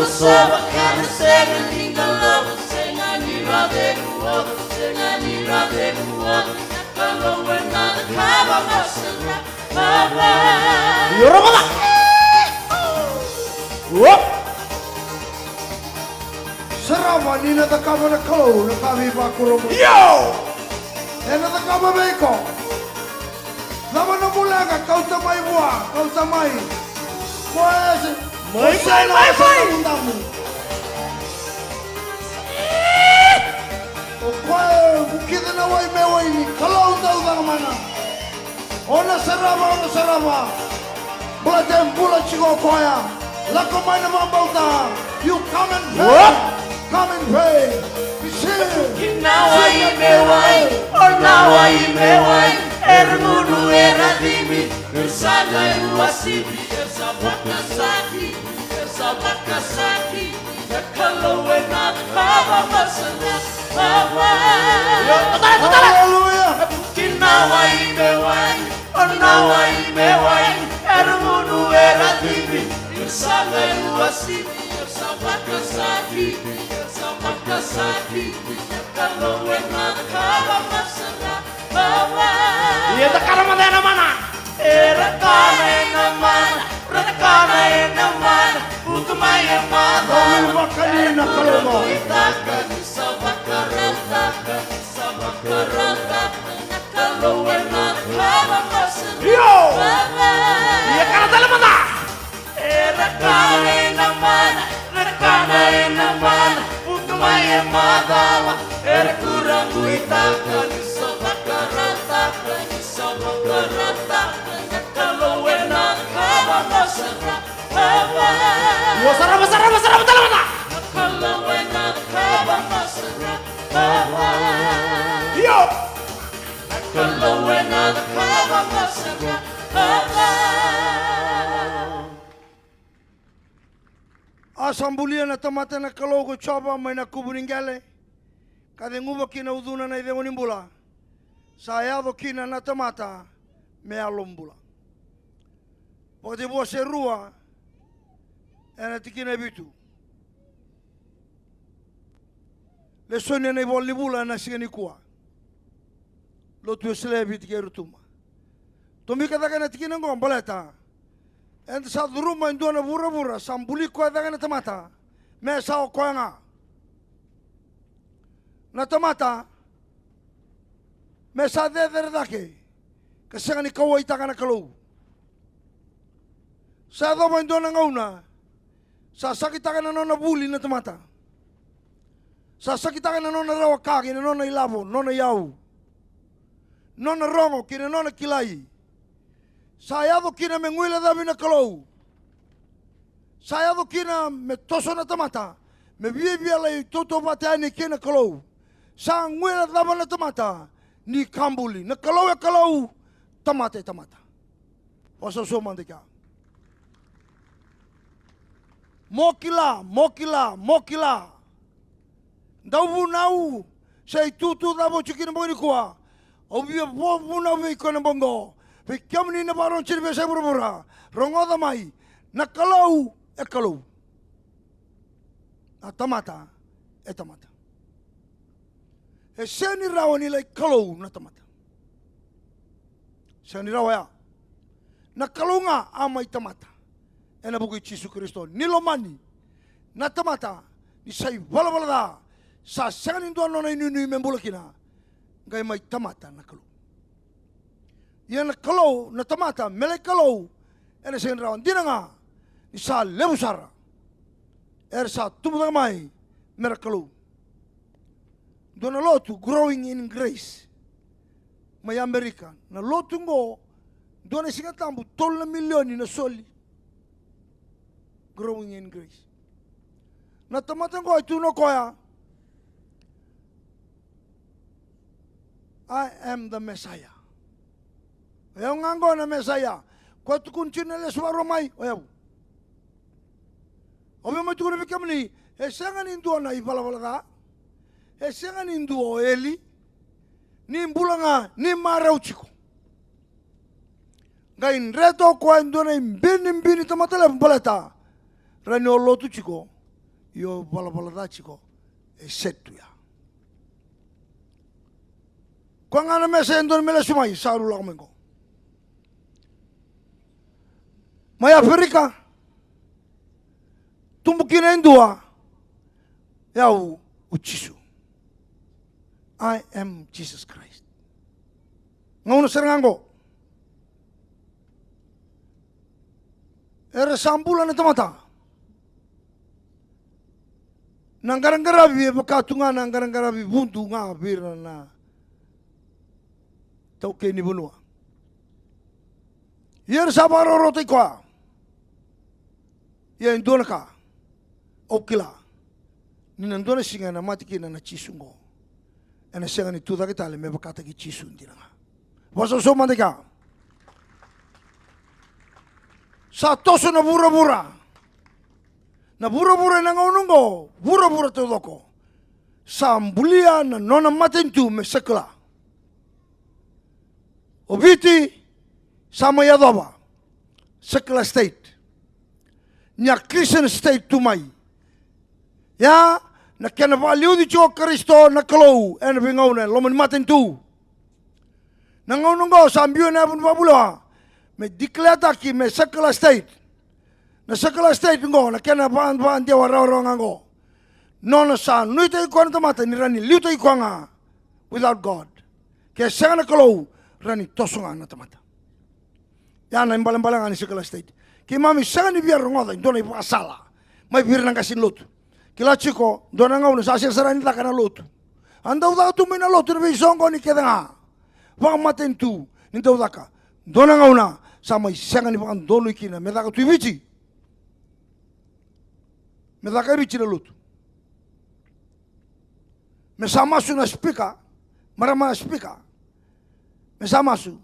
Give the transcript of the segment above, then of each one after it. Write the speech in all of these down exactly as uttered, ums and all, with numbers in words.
Sava ka na sega ni qalovu, sega ni rave ruovu, sega ni rave ruovu, na Kalou ena cakava ka sara. Io, rogoca. Uop. Sarava ni na cakava na Kalou na ka veivakurabuitaki. Io! Ena cakava vei iko. Cava na bula ga, kauta mai vua, kauta mai. Koya e se, mai, mai, mai, mai. Damudamu. O koya e vukica na wai me waini, Kalou dau caka mana. O na sarava, o na sarava. Baleta e bula tiko o koya. Lako mai na vakabauta. You come and pray. What? Come and pray. Receive. Ki na wai me wai, o na wai me wai. Era gunu, era civi, era sa qai uasivi, era sa vakasakiti, era sa vakasakiti. Na Kalou ena cakava ka sara. Aleluya. Ki na wai me wai, o na wai me wai, era gunu, era civi, era sa qai uasivi, era sa vakasakiti, era sa vakasakiti. Na Kalou ena cakava ka sara. Ia, da kana mada ena mana. Era kana ena mana, ra kana ena mana, vuka mai e macawa. Vakani na Kalou. Itaka ni sa vakarautaka, ni sa vakarautaka, na Kalou ena cakava ka sara. Io. Ia, kana tale mada. Era kana ena mana, ra kana ena mana, vuka mai e macawa. Era kurabuitaka ni sa vakarautaka, ni sa vakarautaka, na Kalou ena cakava ka sara. Io, sarava, sarava, sarava tale mada. Na Kalou ena cakava ka sara. Io. Na Kalou ena cakava ka sara. A sa bulia na tamata na Kalou ko Jiova mai na kuvu ni qele, ka ceguva kina ucuna na icegu ni bula. Sa yaco kina na tamata me yalo bula. Vakatekivu wase rua, ena tikina e vitu. Lesoni ena ivola ni vula ena siga nikua. Lotu Wesele e Viti kei Rotuma. Tomika cake na tikina oqo baleta eda sa curuma e dua na vuravura sa buli koya cake na tamata me sa o koya ga. Na tamata me sa cecere cake ka sega ni kauwaitaka na Kalou. Sa yacova e dua na gauna sa sakitaka na nona vuli na tamata. Sa sakitaka na nona rawa ka kei na nona ilavo, nona iyau, nona rogo kei na nona kilai. Sa yaco kina me guilecavi na Kalou. Sa yaco kina me toso na tamata me viavia lai tautauvata yani kei na Kalou. Sa guilecava na tamata ni ka buli. Na Kalou e Kalou, tamata e tamata. Vakasausau mada i kea. Mo kila, mo kila, mo kila. Dauvunau, se itutu cava o tiko kina bogi nikua. Au via vunau vei iko na bogi oqo. Vei kemuni na vakarorogo tiko e veiyasai vuravura, rogoca mai. Na Kalou e Kalou. Na tamata e tamata. E sega ni rawa ni lai Kalou na tamata. Sega ni rawa ya. Na Kalou ga a mai tamata ena vuku i Jisu Karisito. Ni lomani na tamata ni sa ivalavala ca, sa sega ni dua na nona inuinui me bula kina, qai mai tamata na Kalou. Ia na Kalou, na tamata me lai Kalou, ena sega ni rawa. Dina ga ni sa levu sara era sa tubu cake mai me ra Kalou. Dua na lotu, Growing in Grace, mai Amerika. Na lotu oqo, dua na Siga Tabu, tolu na milioni na soli. Growing in Grace. Na tamata oqo e tukuna o koya, "I am the Messiah." O yau ga oqo na Mesaia. Koya tukuna tiko na lesu vakarua mai, o yau. Au via mai tukuna vei kemuni, e sega ni dua na ivalavala ca. E sega ni dua o eli. Ni bula ga, ni marau tiko. Qai dreta o koya e dua na ibinibini tamata levu baleta rawa ni o lotu tiko Io, valavala ca tiko e set tu ya. Koya ga na mesa e dodonu me lesu mai, sa rau lako mai qo. Mai Aferika, tubu kina e dua, o yau o Jisu. I am Jesus Christ. Gauna sara ga qo era sa bula na tamata. Na qaraqaravi e vaka tu ga na qaraqaravi vudu ga vei ira na taukei ni vanua. Ia era sa vakarorotaki koya. Ia e dua na ka au kila, ni na dua na siga ena mate kina na Jisu qo, ena sega ni tu cake tale me vakataki Jisu dina ga. Vakasausau mada i kea. Sa toso na vuravura. Na vuravura ena gauna oqo, vuravura taucoko, sa bulia na nona matanitu me secular. O Viti sa mai yacova secular state. Ni a Christian state tu mai. Ia, na kena vakaliuci tiko o Karisito na Kalou ena veigauna e loma ni matanitu. Na gauna oqo sa biu ena yavu ni vakavulewa me declare-taki me secular state. Na secular state oqo, na kena va, vakadewa rawarawa ga oqo, nona sa nuitaki koya na tamata ni rawa ni liutaki koya ga without God. Ke sega na Kalou, rawa ni toso ga na tamata. Ia na ibalebale ga ni secular state. Keimami sega ni via rogoca e dua na ivakasala mai vei ira na qase ni lotu. Kila tiko, dua na gauna sa sega sara ni caka na lotu. A dau caka tu mai na lotu ena veisoqoni kece ga. Vakamatanitu ni dau caka. Dua na gauna sa mai sega ni vakadonui kina me caka tu i Viti. Me caka i Viti na lotu. Me sa masu na speaker, marama na speaker. Me sa masu.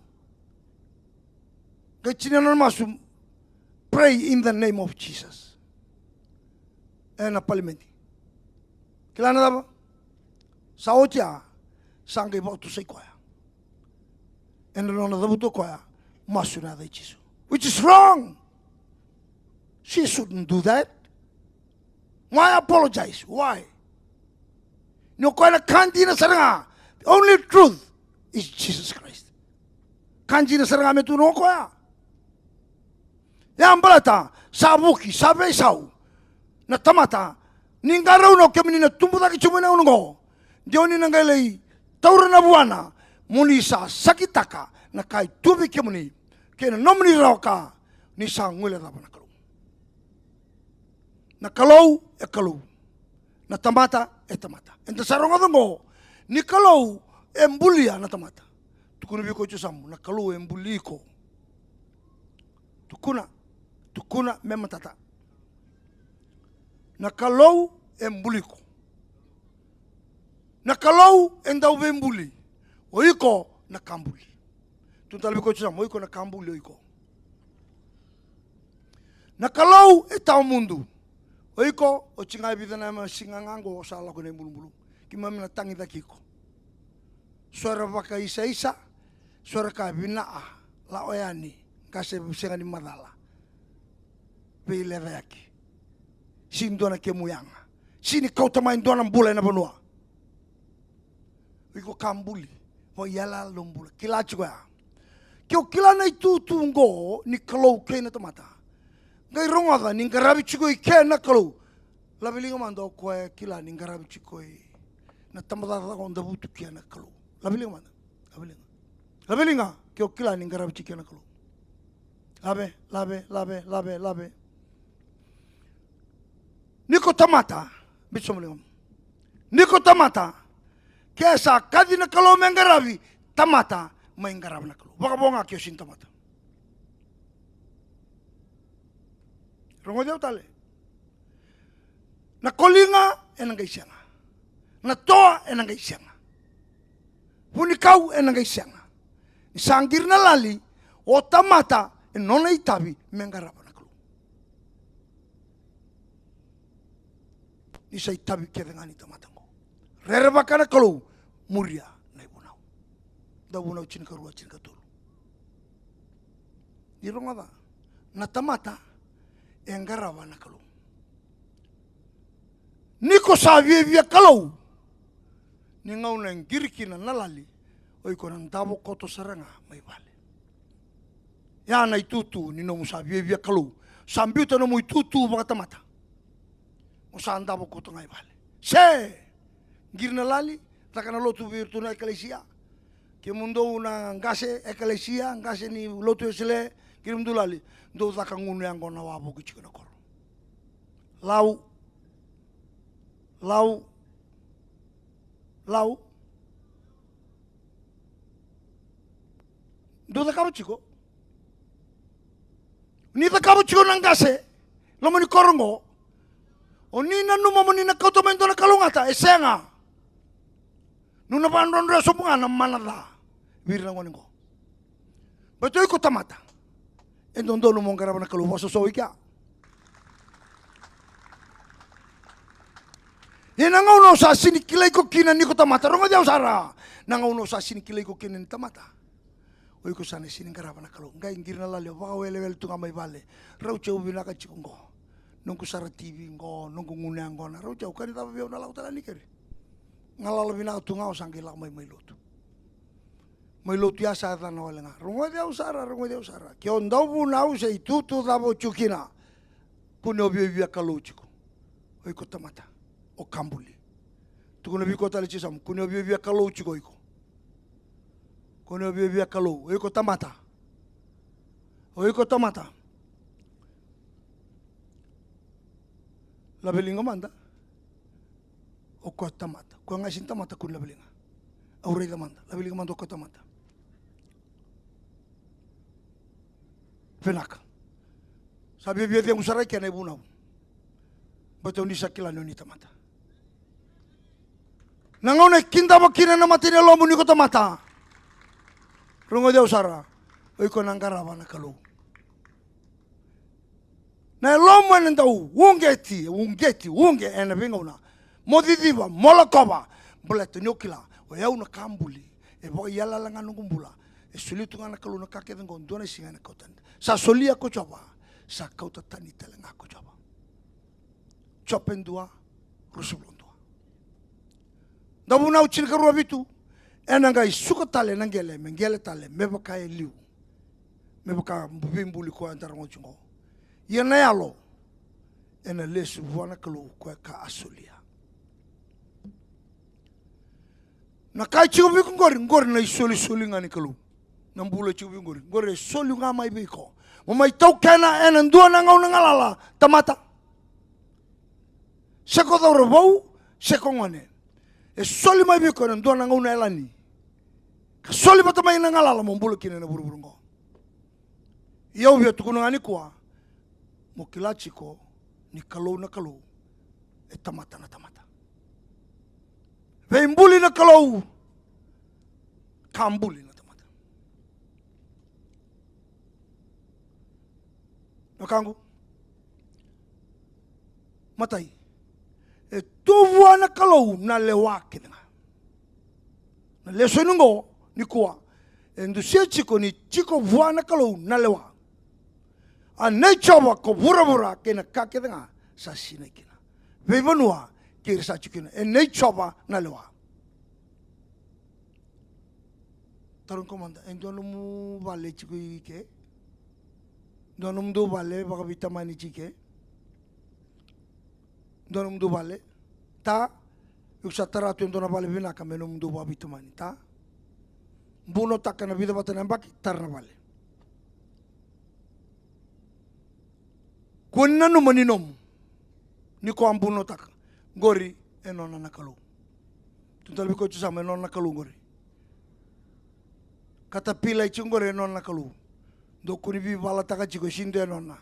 Qai tini na nona masu, "Pray in the name of Jesus." Ena palimedi. Kila na cava? Sa oti ya, sa qai vakatusai koya. Ena nona cavuta o koya, masu ena yaca i Jisu. Which is wrong. She shouldn't do that. Why apologize? Why? Ni o koya na ka dina sara ga. The only truth is Jesus Christ. Ka dina sara ga me tukuna o koya. Ia baleta sa vuki, sa veisau na tamata. Ni qarauna o kemuni na tubu cake tiko mai na gauna oqo. De o ni na qai lai taura na vuana, mo ni sa sakitaka na ka e tu vei kemuni kei na nomuni rawa ka ni sa guilecava na Kalou. Na Kalou e Kalou. Na tamata e tamata. Eda sa rogoca oqo ni Kalou e bulia na tamata. Tukuna vei iko tiko yasamu, na Kalou e buli iko. Tukuna, tukuna me matata. Na Kalou e buli iko. Na Kalou e dau veibuli. O iko na ka buli. Tukuna tale vei iko tiko yasamu, o iko na ka buli, o iko. Na Kalou e tawa mudu. O iko, o tiko ga e vica na yabaki ga qo o sa lako ina ibulubulu. Keimami na tagicaki iko. So era vakaisaisa, so era kaya vinaka, lako yani, qase sega ni macala. Veilecayaki. Sega ni dua na kemu yaga. Sega ni kauta mai dua na bula ena vanua. O iko ka buli, vakaiyalayala na bula. Kila tiko ya. Ke o kila na itutu oqo ni Kalou kei na tamata, qai rogoca ni qaravi tiko i ke na Kalou. Lave liga mada o koya e kila ni qaravi tiko i na tabacakacaka o davutu kina na Kalou. Lave liga mada. Lave liga. Lave liga ke o kila ni qaravi tiko kina na Kalou. Lave, lave, lave, lave, lave. Ni ko tamata, biu sobu liga. Ni ko tamata, ke sa kaci na Kalou me qaravi, tamata mai qarava na Kalou. Vakavo ga ke o sega ni tamata. Rogoci au tale. Na koliga ena qai sega. Na toa ena qai sega. Vunikau ena qai sega. Ni sa qiri na lali, o tamata e nona itavi me qarava na Kalou. Ni sa itavi kece ga ni tamata oqo. Rerevaka na Kalou, muria na ivunau. Dauvunau tinikarua, tinikatolu. Ni rogoca, na tamata e qarava na Kalou. Ni ko sa viavia Kalou, ni gauna e qiri kina na lali, o iko na davo koto sara ga mai vale. Ia na itutu ni nomu sa viavia Kalou, sa biuta nomu itutu vakatamata, o sa davo koto ga i vale. Se qiri na lali, caka na lotu vei iratou na ekalesia. Kemudou na qase ekalesia, qase ni lotu Wesele, qiri mudou lali, dou caka gunu yaqona wavoki tiko na koro. Lau. Lau. Lau. Dou cakava tiko. Ni cakava tiko na qase loma ni koro oqo, o ni nanuma mo ni na kauta mai dua na kalougata, e sega. Nona vakadrodroya sobu ga na mana ca vei ira na gone oqo. Baleta o iko tamata, e dodonu mo qarava na Kalou. Vakasoso i kea. Ia na gauna o sa sini kilai iko kina ni ko tamata, rogoci au sara. Na gauna o sa sini kilai iko kina ni tamata, o iko sa na sini qarava na Kalou. Qai qiri na lali, o vakawelewele tu ga mai vale. Rauti au vinaka tiko oqo. Noqu sara T V oqo, noqu gunu yaqona. Rauti au, ka ni cava vei au na lako tale ni keri. Galala vinaka tu ga, o sa qai lako mai mai lotu. Mai lotu ya sa yacana wale ga. Rogoci au sara, rogoci au sara. Ke o dau vunau se itutu cava o tiko kina, kua ni o viavia Kalou tiko. O iko tamata, o ka buli. Tukuna vei koya tale tiko yasamu, kua ni o viavia Kalou tiko o iko. Kua ni o viavia Kalou, o iko tamata. O iko tamata. Laveliga mada. O koya tamata, koya ga e sini tamata, kua ni laveliga. Au raica mada, laveliga mada o koya tamata. Vinaka. Sa viavia cegu sara i kena ivunau. Baleta o ni sa kila ni o ni tamata. Na gauna e kidava kina na mata ni yalomu ni ko tamata, rogoci au sara, o iko na qarava na Kalou. Na yalomu ena dau uqeti, uqeti, uqe ena veigauna. Mo ciciva, mo lakova. Baleta ni o kila, o yau na ka buli. E vakaiyalayala ga noqu bula. E solia tu ga na Kalou na ka kece oqo, dua na siga ena kauta tani. Sa solia ko Jiova, sa kauta tani tale ga ko Jiova. Jope dua, ruasagavulu ka dua. Dauvunau tinikarua vitu. Ena qai suka tale na qele, me qele tale, me vaka e liu. Me vaka veibuli koya eda rogoca tiko oqo. Ia na yalo ena lesu vua na Kalou koya ka a solia. Na ka e tiko vei iko qori, qori na isolisoli ga ni Kalou. Na bula e tiko vei iko qori, qori e soli ga mai vei iko. Mo mai taukena ena dua na gauna galala, tamata. Se ko cauravou, se ko gone. E soli mai vei iko ena dua na gauna yalani. Ka soli vata mai na galala mo bula kina ena vuravura oqo. Ia au via tukuna ga nikua, mo kila tiko ni Kalou na Kalou, e tamata na tamata. Veibuli na Kalou, ka buli na tamata. Na wekaqu, matai, e tu vua na Kalou na lewa kece ga. Na lesoni oqo nikua e dusia tiko ni tiko vua na Kalou na lewa. A nei Jiova ko vuravura kei na ka kece ga sa sinai kina, veivanua kei ira sa tiko kina. E nei Jiova na lewa. Tarogi iko mada, e dua nomu vale tiko i ke? Dua nomudou vale vakaveitamani tiko i ke? Dua nomudou vale? Ta, iko sa tara tu e dua na vale vinaka me nomudou vakaveitamani, ta? Bunautaka na vica vata na yabaki, tara na vale. Kua ni nanuma ni nomu. Ni ko a bunautaka, qori e nona na Kalou. Tukuna tale vei koya tu sa mai, e nona na Kalou qori. Katapila e tiko qori e nona na Kalou. Dou kua ni veivalataka tiko, e sini dua e nona.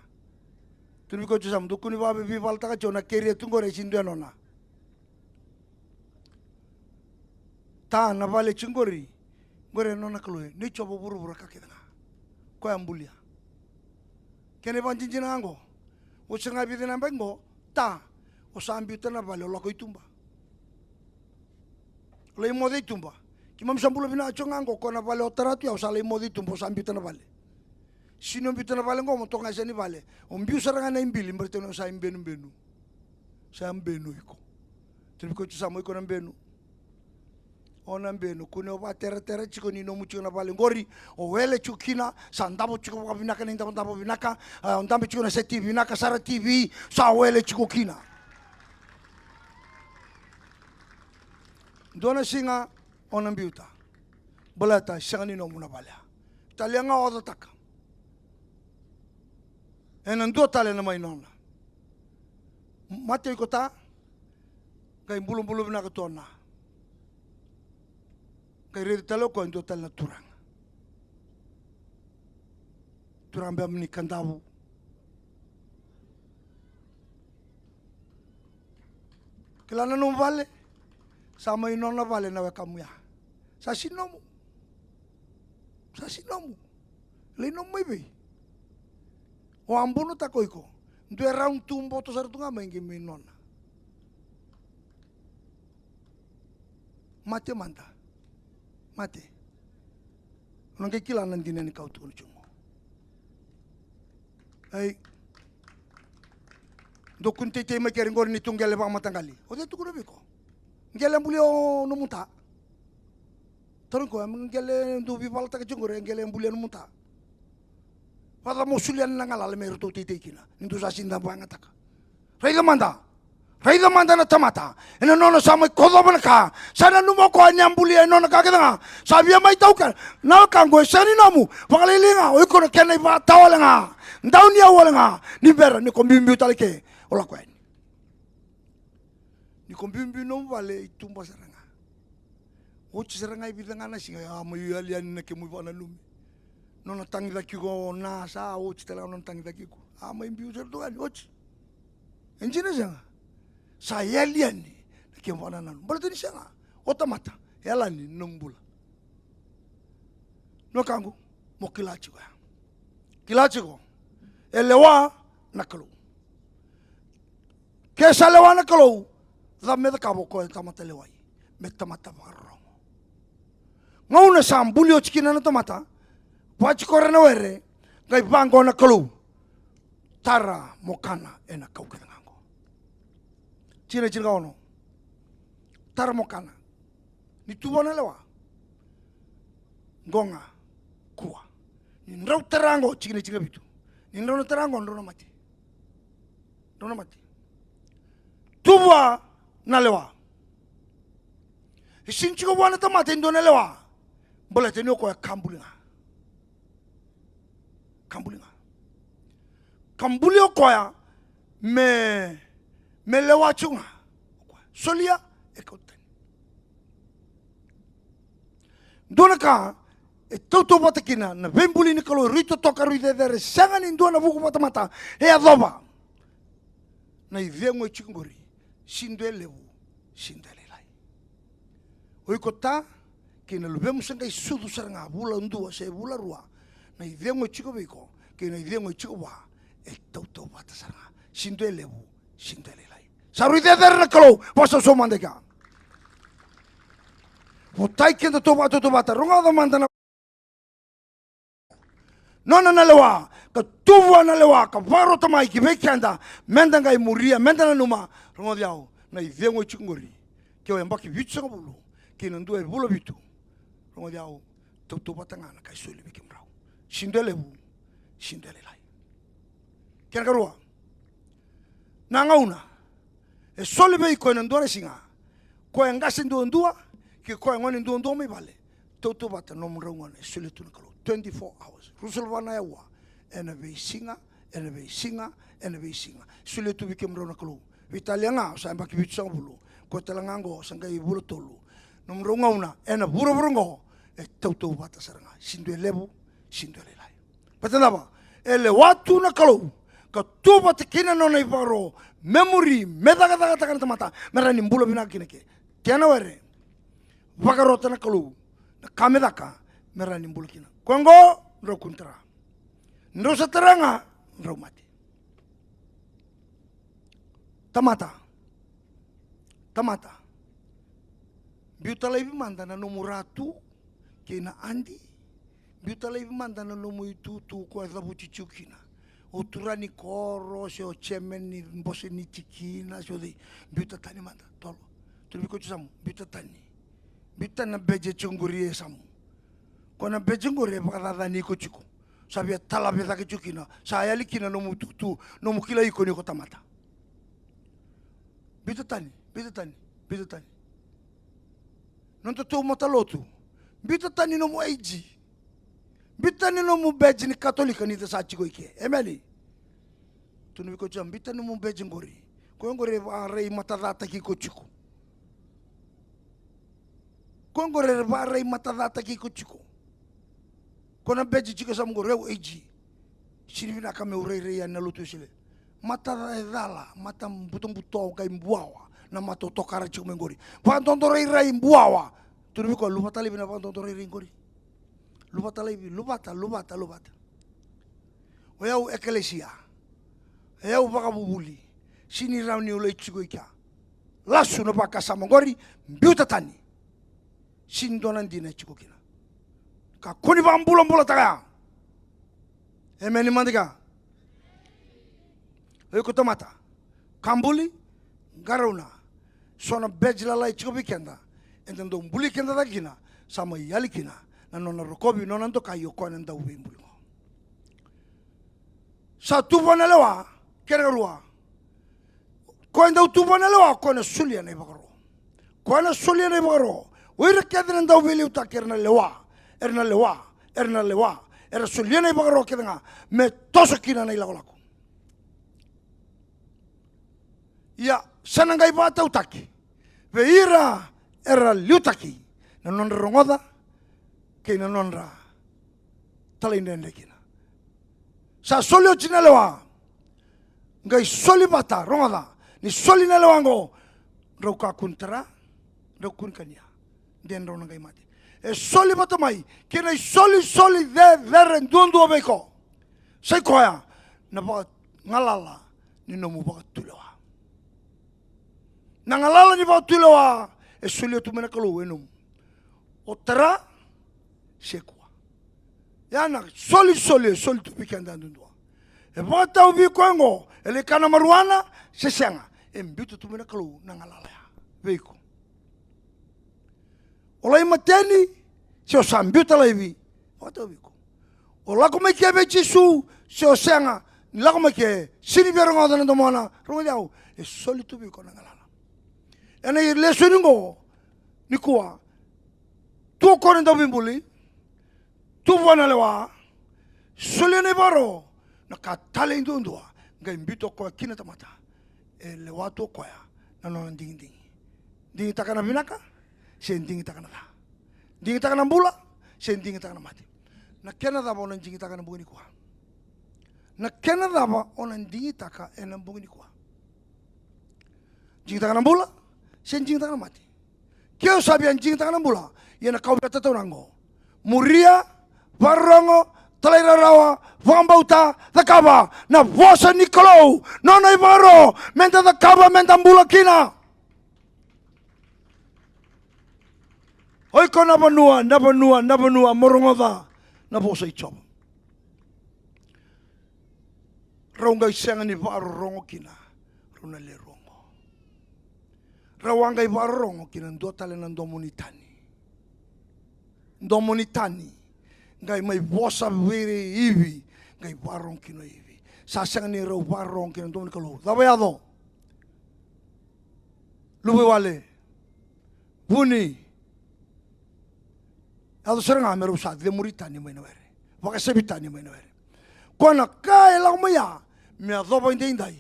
Tukuna vei koya tu sa mai, dou kua ni veivalataka tiko na keria tu qori, e sini dua e nona. Ta, na vale e tiko qori, qori e nona na Kalou. E nei Jiova vuravura ka kece ga. Koya a bulia. Kena ivakadinadina ga qo, oti ga e vica na yabaki qo, ta, o sa biuta na vale, o lako i tuba. O lai moce i tuba. Keimami sa bula vinaka tiko ga qo, ko na vale o tara tu ya, o sa lai moce i tuba, o sa biuta na vale. Sini o biuta na vale qo mo toka ga e sega ni vale. O biu sara ga na ibili, baleta ni o sa ibenubenu. Sa benu iko. Turi koya tu sa mai ko na benu. O na benu, kune o vateratera tiko ni nomu tiko na vale qori, o wele tiko kina, sa davo tiko vakavinaka na idavodavo vinaka, a, o dabe tiko na seti vinaka, sara T V, sa wele tiko kina. Dua na siga, o na biuta. Baleta, sega ni nomu na vale. Talia ga o cotaka. Ena dua tale na mai nona. Mate o iko ta, qai bulabula vinaka tu o na. Qai raici tale o koya e dua tale na turaga. Turaga bea mani Kadavu. Kila na nomu vale. Sa mai nona vale na wekamu ya. Sa si nomu. Sa si nomu. Lai nomu mai vei? O a bunotaka o iko. Dua e raun tu boto sara tu ga mai qai mai nona. Mate mada. Mate. O na qai kila na dina ni ka au tukuna tiko qo. Ei. Dou kua ni teitei mai keri qori ni tu qele vakamataqali. O cei tukuna vei iko? Qele a bulia o nomu ta. Tarogi koya, me qele dou veivalataka tiko qori, e qele bulia nomu ta. Vacava mo solia na galala me ratou teitei kina, ni dou sa sega ni vakayagataka. Raica mada. Raica mada na tamata. Ena nona sa mai kocova na ka. Sa nanuma o koya ni a bulia e nona ka kece ga. Sa via mai taukena. Na wekaqu e sega ni nomu. Vakalailai ga. O iko na kena ivakatawa wale ga. Dau ni au wale ga. Ni bera ni ko biubiu tale ke. O lako yani. Ni ko biubiu nomu vale i tuba sara ga. Oti sara ga e vica ga na siga, a mai yali yani na kemu ivakananumi. Nona tagicaki iko na sa oti tale ga nona tagicaki iko. A mai biu sara tu ga yani, oti. E dina sega. Sa yali yani na kemu ivakananumi. Baleta ni sega. O tamata, yalani na nomu bula. Na wekaqu, mo kila tiko ya. Kila tiko. E lewa na Kalou. Ke sa lewa na Kalou, cava me cakava o koya tamata lewai? Me tamata vakarorogo. Gauna sa buli oti kina na tamata, vatikora na were, qai vaqo na Kalou. Tara mo kana ena kau kece ga qo. Tini, tini ka ono. Tara mo kana. Ni tu vua na lewa. Qo ga. Kua. Ni drau tara qo, tikina, tikina vitu. Ni drau na tara qo, drau na mate. Drau na mate. Tu vua na lewa. E sega ni tiko vua na tamata e dua na lewa. Baleta ni o koya ka buli ga. Ka buli ga. Ka buli o koya me, me lewa tiko ga. Solia, e kauta tani. Dua na ka e tautauvata kina na veibuli ni Kalou, rui totoka, rui cecere, sega ni dua na vuku vakatamata e yacova. Na icegu e tiko qori, sega ni dua e levu, sega ni dua e lailai. O iko ta, kei na luvemu sa qai sucu sara ga, vula dua se vula rua, na icegu e tiko vei iko kei na icegu e tiko vua, e tautauvata sara ga. Sega ni dua e levu, sega ni dua e lailai. Sa rui cecere na Kalou, vakasausau mada i kea. Votai keda tou vakatautauvata, rogoca mada na nona na lewa, ka tu vua na lewa, ka vakarota mai ki vei keda, meda qai muria, meda nanuma, rogoci au, na icegu e tiko qori, ke o yabaki vitusagavulu, kei na dua e vula vitu, rogoci au, tautauvata ga na ka e soli vei kemudrau. Sega ni dua e levu, sega ni dua e lailai. Kena karua, na gauna e soli vei iko ena dua na siga, koya e qase duadua kei koya e gone duadua mai vale, tautauvata na nomudrau gauna e solia tu na Kalou. Twenty-four hours, ruasagavulu na aua, ena veisiga, ena veisiga, ena veisiga. Solia tu vei kemudrau na Kalou. Veitalia ga o sa yabaki vitusagavulu, koya tale ga oqo sa qai vula tolu. Nomudrau gauna ena vuravura oqo e tautauvata sara ga. Sega ni dua e levu, sega ni dua e lailai. Baleta na cava? E lewa tu na Kalou, ka tu vata kei na nona ivakaro, me muri, me cakacakataka na tamata, me rawa ni bula vinaka kina ke. Kena were, vakarota na Kalou na ka me caka, me rawa ni bula kina. Koya oqo, drau kua ni tara. Drau sa tara ga, drau mate. Tamata. Tamata. Biuta laivi mada na nomu ratu kei na adi. Biuta laivi mada na nomu itutu ko e cavuti tiko kina. O turaga ni koro, se o chairman ni bose ni tikina, se o cei. Biuta tani mada, tolo. Tukuna vei iko tiko yasamu, biuta tani. Biuta tani na beji e tiko qori e yasamu. Ko na beji qori e vakacacani iko tiko. Sa via talavi cake tiko kina, sa yali kina nomu tukutuku, nomu kilai iko ni ko tamata. Biuta tani, biuta tani, biuta tani. Nodatou matalotu, biuta tani nomu age. Biuta tani nomu beji ni Katolika ni da sa tiko i ke. Emeni. Tukuna vei iko tiko yasamu, biuta tani nomu beji qori. Ko qori e varai matacataki iko tiko. Ko qori e varai matacataki iko tiko. Ko na beji tiko yasamu qori, au age. Sini vinaka meu rairai yani na lotu Wesele. Mata e cala, mata butobuto qai buawa na mata o tokara tiko mai qori. Vakadodo rairai buawa. Tukuna vei iko, luvata laivi na vakadodo rairai qori. Luvata laivi, luvata, luvata, luvata. O yau ekelesia. O yau vakavuvuli. Sini rawa niu lai tiko i kea. Lasu na vakasama qori, biuta tani. Sini dua na dina e tiko kina. Kakua ni vakabulabulataka ya. Emeni mada ga. O iko tamata, ka buli, qarauna. So na beji lalai tiko vei keda, eda dau buli keda cake kina, sa mai yali kina na nona rokovi, nona dokai o koya na dauveibuli qo. Sa tu vua na lewa, kena karua. Koya e dau tu vua na lewa, koya na solia na ivakaro. Koya na solia na ivakaro. O ira kece na dauveiliutaki era na lewa, era na lewa, era na lewa. Era solia na ivakaro kece ga me toso kina na ilakolako. Ia, sa na qai vakatautaki vei ira era liutaki na nodra rogoca kei na nodra talaidredre kina. Sa soli oti na lewa, qai soli vata, rogoca, ni soli na lewa qo, drau kakua ni tara, drau kua ni kania. De drau na qai mate. E soli vata mai kei na isolisoli cecere duadua vei iko. Sa i koya na vakagalala ni nomu vakatulewa. Na galala ni vakatulewa e solia tu mai na Kalou e nomu. O tara se kua. Ya na solisoli e soli tu vei keda duadua. E vakatau vei iko oqo, e lai kana marijuana se sega, e biuta tu mai na Kalou na galala ya vei iko. O lai mateni se o sa biuta laivi, vakatau vei iko. O lako mai ke vei Jisu se o sega ni lako mai ke, sini via rogoca na domona, rogoci au, e soli tu vei iko na galala. Ena lesoni qo nikua, tu o koya na dauveibuli, tu vua na lewa, solia na ivakaro, na ka talei duadua, qai biuta o koya kina tamata. E lewa tu o koya na nona digidigi. Digitaka na vinaka se digitaka na ca. Digitaka na bula se digitaka na mate. Na kena cava o na digitaka na bogi nikua? Na kena cava o na digitaka ena bogi nikua? Digitaka na bula se digitaka na mate? Ke o sa via digitaka na bula, ia na ka au via tataunaka qo: muria, vakarorogo, talairawarawa, vakabauta, cakava na vosa ni Kalou, nona ivakaro, meda cakava, meda bula kina. O iko na vanua, na vanua, na vanua, mo rogoca na vosa i Jiova. Rau qai sega ni vakarorogo kina rau na lewe rua oqo. Rau a qai vakarorogo kina dua tale na domo ni tani. Domo ni tani. Qai mai vosa vei Ivi, qai vakarorogo kina o Ivi. Sa sega ni rau vakarorogo kina domo ni Kalou. Cava yaco? Luvaiwale, vuni, yaco sara ga me rau sa cemuri tani mai na were, vakasevi tani mai na were. Koya na ka e lako mai ya me yacova edaidai.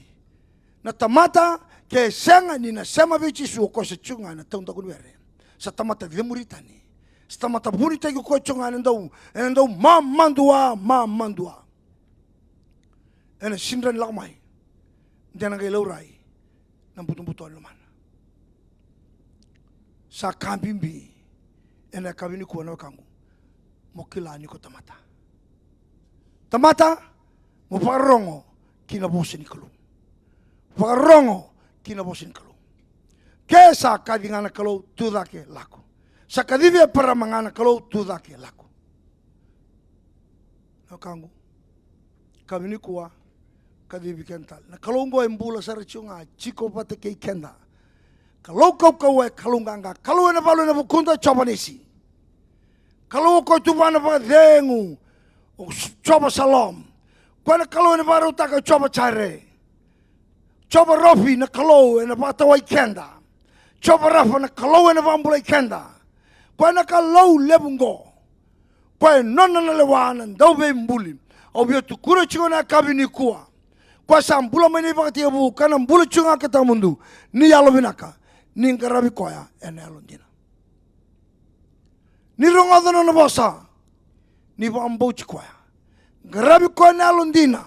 Na tamata, ke sega ni na sema vei Jisu, o koya sa tiko ga ena taudaku ni were. Sa tamata cemuri tani. Sa tamata vunitaki koya tiko ga ena dau, ena dau mamadua, mamadua. Ena sidra ni lako mai, de na qai laurai na butobuto ni lomana. Sa ka bibi ena yakavi nikua, na wekaqu, mo kila ni ko tamata. Tamata, mo vakarorogo ki na vosa ni Kalou. Vakarorogo ki na vosa ni Kalou. Ke sa kaci ga na Kalou, tu cake, lako. Sa kacivi Eparama ga na Kalou, tu cake, lako. Na wekaqu, yakavi nikua, kacivi keda tale. Na Kalou oqo e bula sara tiko ga, tiko vata kei keda. Kalou kaukauwa, e Kalou qaqa. Kalou ena valu ena vukuda, Jiova Nisi. Kalou o koya tu vua na vakacegu, o Jiova Salom. Koya na Kalou ena vakarautaka, Jiova Jaire. Jiova Rofi, na Kalou ena vakatawai keda. Jiova Rafa, na Kalou ena vakabulai keda. Koya na Kalou levu oqo. Koya e nona na lewa na dauveibuli. Au via tukuna tiko na yakavi nikua. Koya sa bula mai na ivakatekivu, ka na bula tiko ga ka tawamudu. Ni yalovinaka, ni qaravi koya ena yalodina. Ni rogoca nona vosa, ni vakabauti koya. Qaravi koya ena yalodina.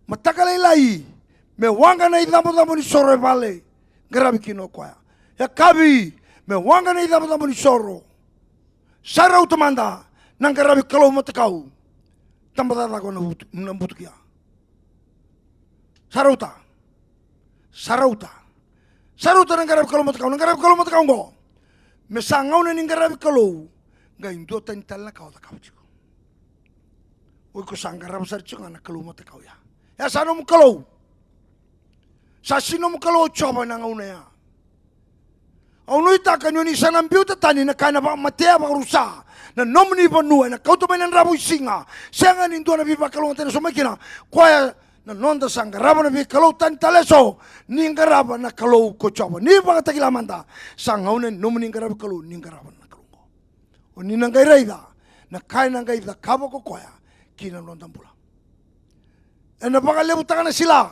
Mataka lailai, me waqa na icabocabo ni soro e vale, qaravi kina o koya. Yakavi, me waqa na icabocabo ni soro. Sa rauta mada na qaravi kalou matakau. Tabacakacaka na butu-, na butukia. Sa rauta. Sa rauta. Sa rauta na qaravi kalou matakau, na qaravi kalou matakau oqo. Me sa gauna ni qaravi kalou, qai dua tani tale na ka o cakava tiko. O iko sa qarava sara tiko ga na kalou matakau ya. Ya sa nomu kalou. Sa sega ni nomu kalou o Jiova ena gauna ya. Au nuitaka ni o ni sa na biuta tani na ka ena vakamatea, vakarusa na nomuni vanua, ena kauta mai na dravuisiga. Sega ni dua na veivakalougatataki ena sobu mai kina. Koya na noda sa qarava na veikalou tani tale eso, ni qarava na Kalou ko Jiova. Ni vakatakila mada, sa gauna ni nomuni qaravi kalou, ni qarava na Kalou oqo. O ni na qai raica na ka ena qai cakava ko koya ki na noda bula. Ena vakalevutaka na sila.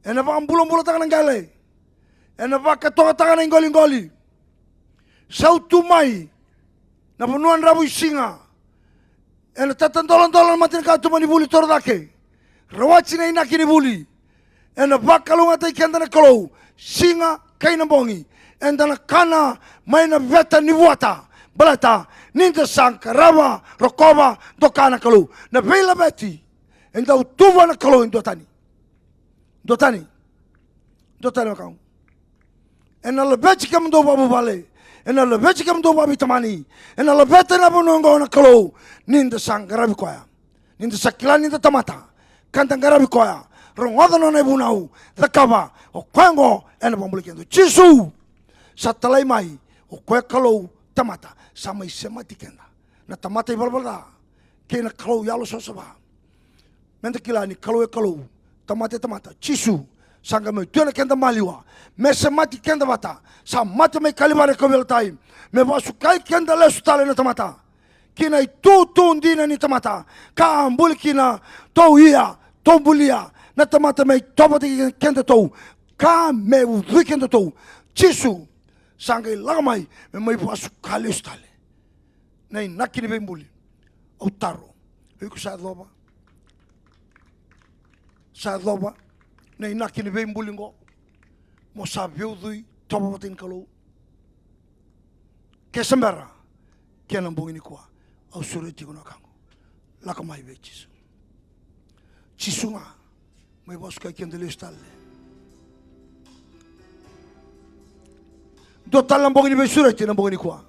Ena vakabulabulataka na qele. Ena vakatokataka na iqoliqoli. Sautu mai na vanua dravuisiga. Ena tatadoladola na matanikatuba ni vuli torocake. Rawati na inaki ni vuli. Ena vakalougatataki keda na Kalou, siga kei na bogi, eda na kana mai na veta ni vuata, baleta ni da sa qarava, rokova, doka na Kalou. Na veilaveti e dau tu vua na Kalou e dua tani. Dua tani. Dua tani, wekaqu. Ena laveti kemudou vakavuvale. Ena laveti kemudou vakaveitamani. Ena laveta na vanua oqo na Kalou. Ni da sa qaravi koya. Ni da sa kila ni da tamata. Ka da qaravi koya. Rogoca nona ivunau. Cakava. O koya oqo ena vakabulai keda. Jisu sa talai mai. O koya Kalou tamata. Sa mai semati keda. Na tamata ivalavala ca. Kei na Kalou yalosavasava. Meda kila ni Kalou e Kalou, tamata e tamata. Jisu sa qai mai tu ena keda maliwa me semati keda vata. Sa mate mai Kalivari e kauveilatai me vakasukai keda lesu tale na tamata ki na itutu dina ni tamata. Ka a buli kina, tou ia, tou bulia na tamata me itovo vata kei kedatou, ka me ucui kedatou. Jisu sa qai lako mai me mai vakasuka lesu tale na inaki ni veibuli. Au taro, o iko sa yacova? Sa yacova na inaki ni veibuli oqo? Mo sa veiucui, tovo vata kei na Kalou? Ke se bera, kena bogi nikua, au sureti iko na wekaqu. Lako mai vei Jisu. Jisu ga mai vakasukai keda lesu tale. Dua tale na bogi ni veisureti na bogi nikua.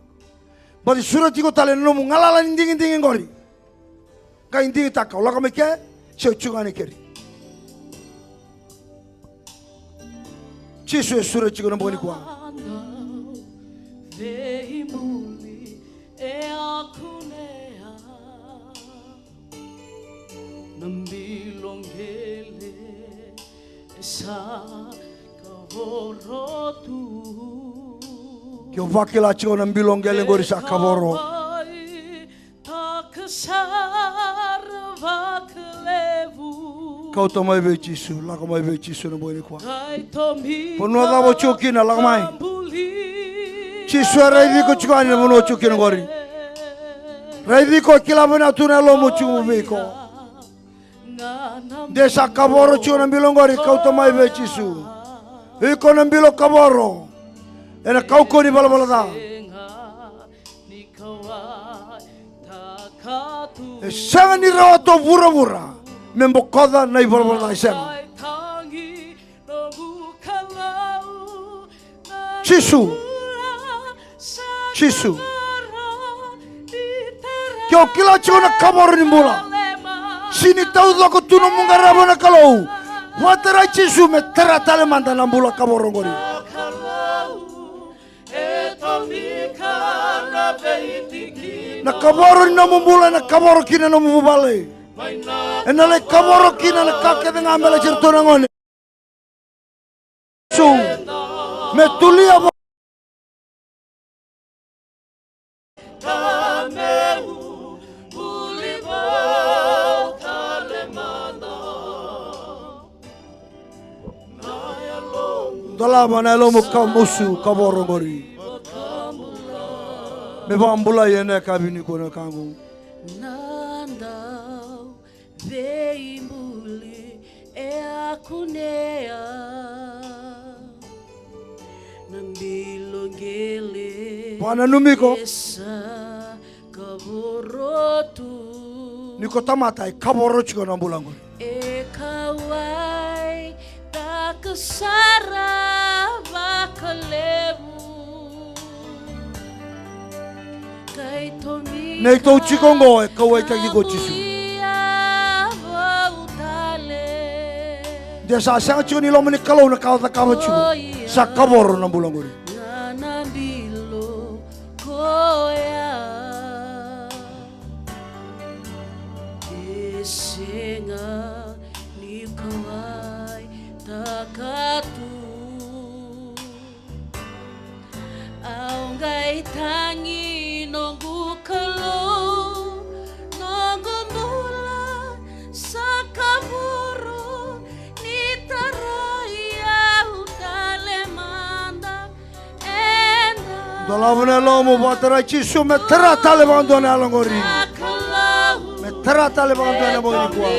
Baci sureti iko tale na nomu galala ni digidigi oqori. Qai digitaka, o lako mai ke, se o tiko ga ni keri. Jisu e sureti iko na bogi nikua. Veimuli e a kunea. Na bilo qele e sa kavoro tu. Ke o vakila tiko na bilo qele qori sa kavoro. Taka sara vakalevu. Kauta mai vei Jisu, lako mai vei Jisu na bogi nikua. Vanua cava o tiko kina, lako mai. Jisu e raici iko tiko yani na vanua o tiko kina qori. Raici iko, kila vinaka tu na yalomu, o tiko vei iko. De sa kavoro tiko na bilo qori, kauta mai vei Jisu. Iko na bilo kavoro ena kaukauwa ni valavala ca. E sega ni rawa tu vuravura me bokoca na ivalavala ca, e sega. Jisu. Jisu. Ke o kila tiko na kavoro ni bula, sega ni taucoko tu nomu qarava na Kalou. Vakatarai Jisu me tara tale mada na bula kavoro qori. Na kavoro ni nomu bula ena kavoro kina na nomu vuvale. Ena lai kavoro kina na ka kece ga me lai seratou na gone. Jisu, me tulia vo- Dolava na yalomu ka musu kavoro qori. Me vakabulai ena yakavi nikua na wekaqu. Na dau veibuli e a kunea na bilo qele. Vakananumi iko. E sa kavoro tu. Ni ko tamata e kavoro tiko na bula qori. E kauwaitaka sara vakalevu. Neitou tiko oqo e kauwaitaki iko o Jisu. De sa sega tiko ni loma ni Kalou na ka o cakava tiko. Sa kavoro na bula qori. Au qai tagi noqu Kalou, noqu bula sa kavoro, ni tarai au tale mada eda. Dolava na yalomu, vakatarai Jisu me tara tale vakadua na yalo qori. Me tara tale vakadua na bogi nikua.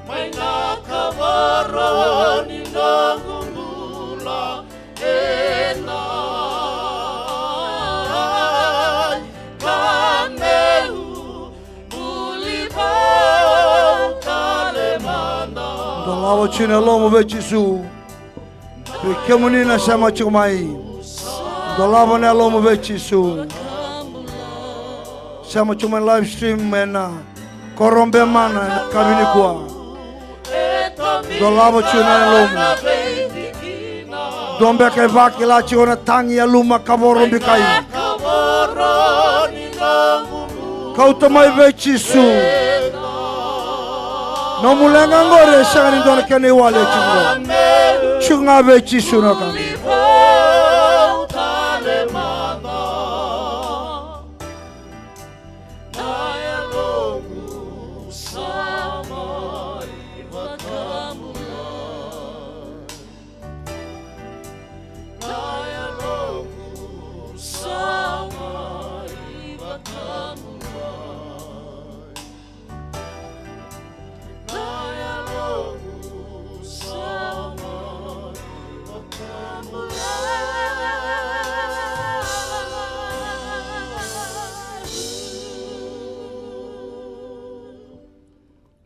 Mai na kavoro ni noqu bula ena ka meu buli vou tale mada. Dolava tiko na yalomu vei Jisu. Vei kemuni na sema tiko mai. Dolava na yalomu vei Jisu. Sema tiko mai live stream ena koro o Bemana ena yakavi nikua. Dolava tiko na yalomu. Dua beka e vakila tiko na tagi, yaluma, kavoro, bikai. Kauta mai vei Jisu. Nomu leqa qori e sega ni dua na kena iwali e tiko. Tiko ga vei Jisu na ka.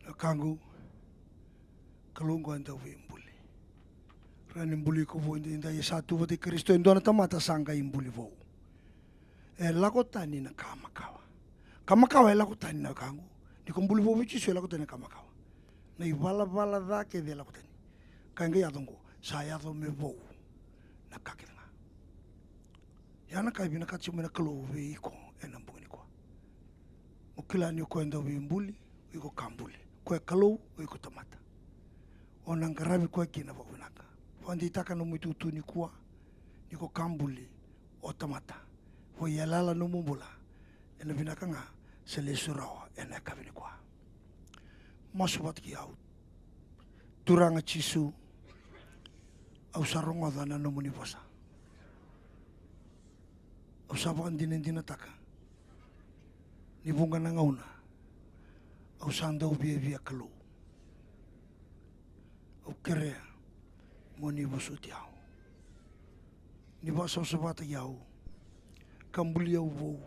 Na wekaqu, Kalou qo e dau veibuli. Rawa ni buli iko vou edaidai, e sa tu vata i Karisito e dua na tamata sa qai buli vou. E lako tani na ka makawa. Ka makawa e lako tani na wekaqu. Ni ko buli vou vei Jisu e lako tani na ka makawa. Na ivalavala ca kece e lako tani. Ka e qai yaco oqo, sa yaco me vou na ka kece ga. Ia na ka e vinakata tiko mai na Kalou vei iko ena bogi nikua. Mo kila ni o koya e dau veibuli, o iko ka buli. O koya e Kalou, o iko tamata. O na qaravi koya kina vakavinaka. Vakadeitaka nomu itutu nikua, ni ko ka buli, o tamata. Vakaiyalayala nomu bula, ena vinaka ga, se lesu rawa ena yakavi nikua. Masu vata kei au. Turaga Jisu, au sa rogoca na nomuni vosa. Au sa vakadinadinataka ni vuqa na gauna au sa dau viavia Kalou. Au kerea mo ni vosoti au. Ni vakasavasavataki au, ka buli au vou,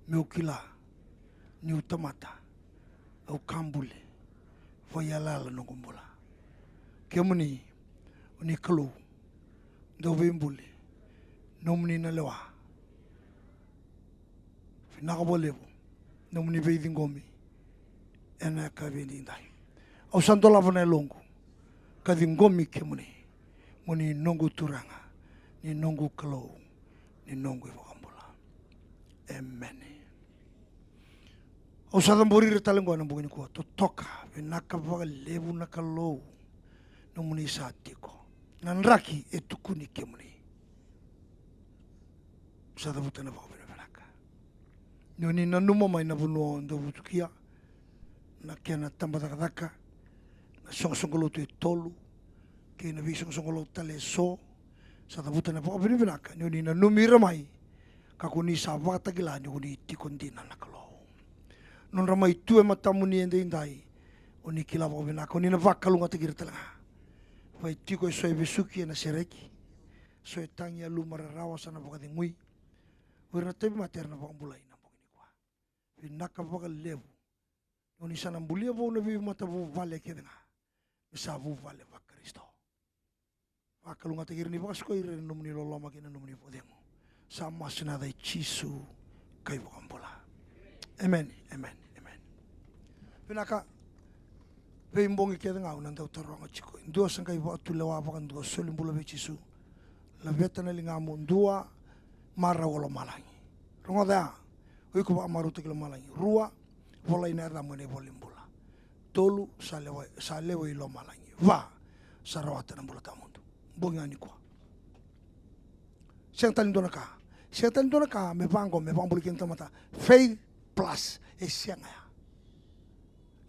meu kila niu tamata, au ka buli. Vakaiyalayala noqu bula. Kemuni, o ni Kalou, dau veibuli, nomuni na lewa. Vinaka vakalevu nomuni veiciqomi ena yakavi edaidai. Au sa dolava na yaloqu ka ciqomi kemuni, mo ni noqu Turaga, ni noqu Kalou, ni noqu iVakabula. Emeni. Au sa cabori ira tale oqo ena bogi nikua. Totoka, vinaka vakalevu na Kalou, nomuni sa tiko. Na draki e tukuni kemuni. Sa cavuta na vakavinavinaka ni oni nanuma mai na vanua o dau vutukia, na kena tabacakacaka, na soqosoqo lotu e tolu kei na veisoqosoqo lotu tale e so. Sa cavuta na vakavinavinaka ni oni nanumi ira mai, ka ko ni sa vakatakila ni ko ni tiko dina na Kalou. Nodra mai tu e matamuni edaidai, oni kila vakavinaka, oni na vakalougatataki ira tale ga. Vei tiko e so e vesuki ena sereki, so e tagi, yaluma, rarawa, sa na vakacegui. O ira na tauvimate era na vakabulai na bogi nikua. Vinaka vakalevu. Oni sa na bulia vou na veimatavuvale kece ga me sa vuvale vaKarisito. Vakalougatataki ira ni vakasikoi ira ena nomuni loloma kei na nomuni vakacegu. Sa masu ena yaca i Jisu ka iVakabula. Emeni, emeni, emeni. Vinaka. Veibogi kece ga au na dau taroga tiko. Dua sa qai vakatulewa vakadua, soli bula vei Jisu. Laveta na ligamu, dua, marau o lomalagi. Rogoca ya. O iko vakamarautaki lomalagi. Rua, volai na yacamu ena ivola ni bula. Tolu, sa lewa, sa lewa i lomalagi. Va, sa rawata na bula tawamudu. Bogi ga nikua. Sega tale ni dua na ka. Sega tale ni dua na ka me vaqo, me vakabulai kina tamata. Faith plus. E sega ya.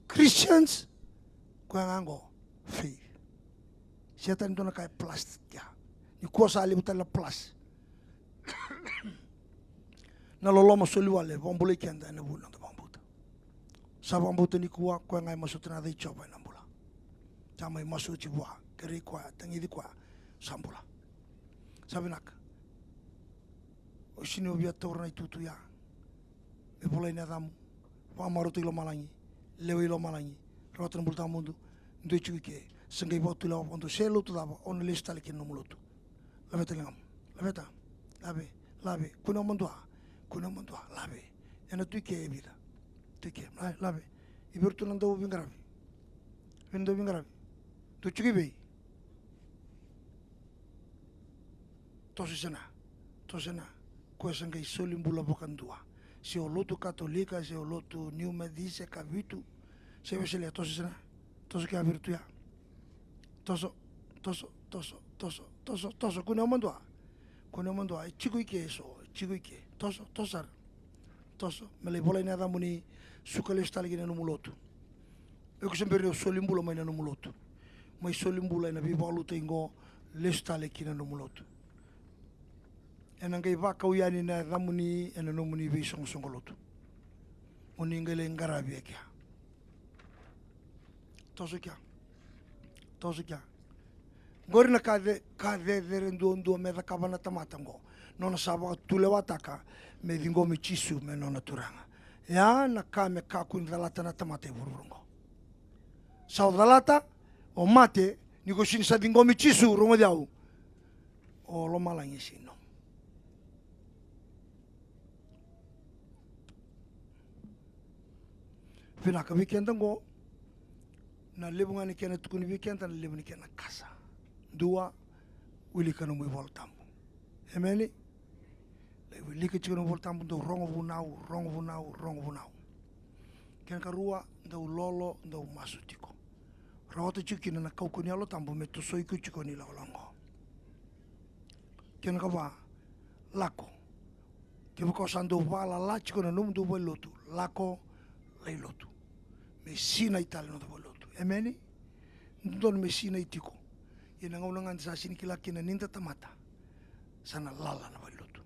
Christians, koya ga qo, faith. Sega tale ni dua na ka e plus ya. Nikua sa levu tale na plus. Na loloma soli wale, vakabulai keda ena vuku ni noda vakabauta. Sa vakabauta nikua, koya ga e masuta na yaca i Jiova ena bula. Sa mai masu oti vua, kerei koya, tagici koya, sa bula. Sa vinaka. O sini o via taura na itutu ya. Me volai na yacamu, vakamarautaki lomalagi, lewa i lomalagi, rawata na bula tawamudu. Dua e tiko i ke, sa qai vakatulewa vakadua, se lotu cava o na lesu tale kina nomu lotu. Laveta ligamu, laveta, lave, lave, kunea madua, kunea madua, lave. Ena tu i ke e vica? Tu i ke, lave, lave. I vei iratou na dauveiqaravi? Vei na dauveiqaravi? Dou tiko i vei? Toso i sana, toso i sana. Koya sa qai soli bula vakadua. Se o lotu Katolika, se o lotu New Methodist, se Kavitu, se Wesele, toso i sana. Toso kea vei iratou ya. Toso, toso, toso, toso, toso, toso. Kunea madua. Kunea madua. E tiko i ke eso, e tiko i ke. Toso, toso sara. Toso, me lai volai na yacamuni, suka lesu tale ki na nomu lotu. O iko se bera ni o soli bula mai na nomu lotu. Mai soli bula ena veivakalotutaki qo, lesu tale ki na nomu lotu. Ena qai vakau yani na yacamuni ena nomuni veisoqosoqo lotu. Mo ni qai lai qaravi e kea. Toso kea. Toso kea. Qori na ka ce-, ka cecere duadua me cakava na tamata qo. Nona sa vakatulewataka me ciqomi Jisu me nona Turaga. Ya na ka me kakua ni calata na tamata e vuravura qo. Sa o calata, o mate, ni ko sini sa ciqomi Jisu, rogoci au. O lomalagi e sini nomu. Vinaka vei keda qo, na levu ga ni kena tukuni vei keda, na levu ni kena kasa. Dua, wilika nomu iVola Tabu. Emeni? Lai wilika tiko nomu iVola Tabu, dau rogo vunau, rogo vunau, rogo vunau. Kena karua, dau lolo, dau masu tiko. Rawata tiko kina na kaukaua ni Yalo Tabu me tosoi iko tiko ni lakolako. Kena kava, lako. Kevaka o sa dau vakalala tiko na nomudou valenilotu, lako, lai lotu. Me sinai tale na noda valenilotu. Emeni? Dodonu me sinai tiko. Ia na gauna ga da sa sini kila kina ni da tamata, sa na lala na valenilotu.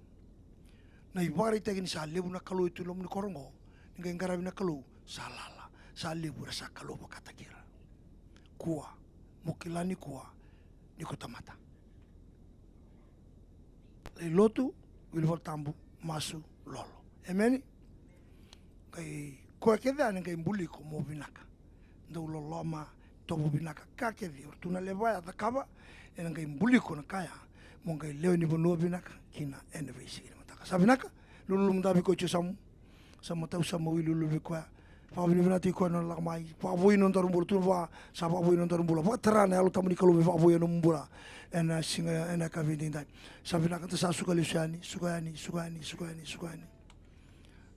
Na ivakaraitaki ni sa levu na Kalou e tu e loma ni koro oqo, ni qai qaravi na Kalou, sa lala, sa levu era sa kalou vakataki ira. Kua, mo kila nikua, ni ko tamata. Lai lotu, wili iVola Tabu, masu, lolo. Emeni? Qai koya kece yani qai buli iko mo vinaka. Dau loloma, tovo vinaka ka kece. O ratou na leva ya cakava, ena qai buli iko na ka ya. Mo qai lewe ni vanua vinaka, kina ena veisiga ni mataka. Sa vinaka? Lululu mada vei koya e tu e yasamu. Sa matau sa mo wili lululu vei koya. Vakavinavinaka tiko ena lako mai. Vakavoui na nodaru bula, tu va, sa vakavoui na nodaru bula. Vakatara na Yalo Tabu ni Kalou me vakavoui na nomu bula. Ena siga, ena yakavi edaidai. Sa vinaka, da sa suka lesu yani, suka yani, suka yani, suka yani, suka yani.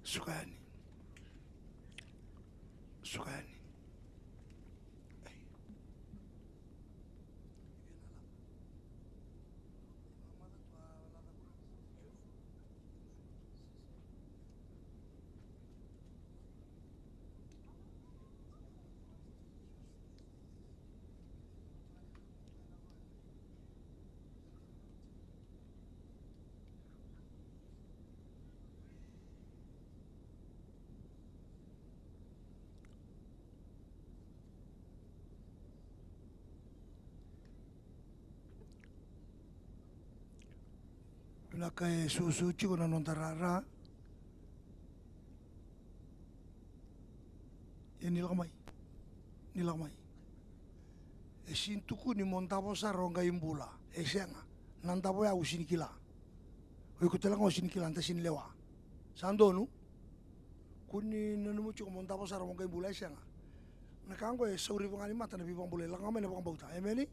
Suka yani. Suka yani. Vinaka, e susu tiko na noda rara. Ia ni lako mai. Ni lako mai. E sini tukuni mo davo sara o qai bula. E sega. Na davo ya au sini kila. O iko tale ga o sini kila, da sini lewa. Sa donu. Kua ni nanuma tiko mo davo sara mo qai bula, e sega. Na ka oqo e sauri vaka ga ni mata na veivakabulai. Lako ga mai na vakabauta. Emeni.